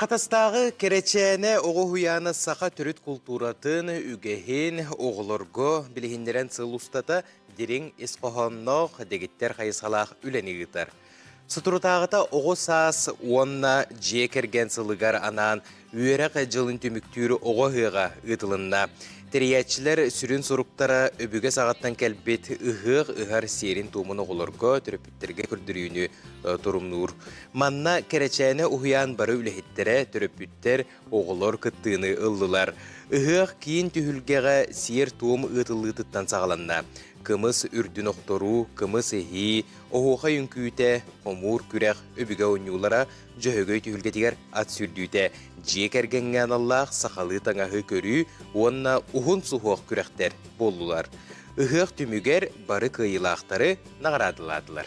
Хатастааҕы Кэрэчээнэ оҕо уһуйаана саха төрүт култууратын, үгэһин оҕолорго билиһиннэрэн сыл устата дириҥ ис хоһоонноох, дэгиттэр хайысхалаах үлэни ыытар. Соторутааҕыта оҕо саас уонна дьиэ кэргэн сылыгар анаан үөрэх дьылын түмүктүүр оҕо ыһыаҕа ыытылынна. Тэрийээччилэр сүрүн соруктара өбүгэ саҕаттан кэлбит ыһыах ыһар сиэрин-туомун оҕолорго, төрөппүттэргэ көрдөрүүнү торумнуур. Манна Кэрэчээнэ уһуйаан бары үлэһиттэрэ, төрөппүттэр, оҕолор кыттыыны ыллылар. Ыһыах киин түһүлгэҕэ сиэр-туом ыытыллыытыттан саҕаланна. Кымыс үрдүн охторуу, кымыс иһии, оһуохай үҥкүүтэ, хомуур күрэх, өбүгэ оонньуулара, Дьөһөгөй түһүлгэтигэр ат сүүрдүүтэ, дьиэ кэргэҥҥэ аналлаах сахалыы таҥаһы көрүү уонна уһун суһуох күрэхтэр буоллулар. Ыһыах түмүгэр бары кыайыылаахтары наҕараадалаатылар.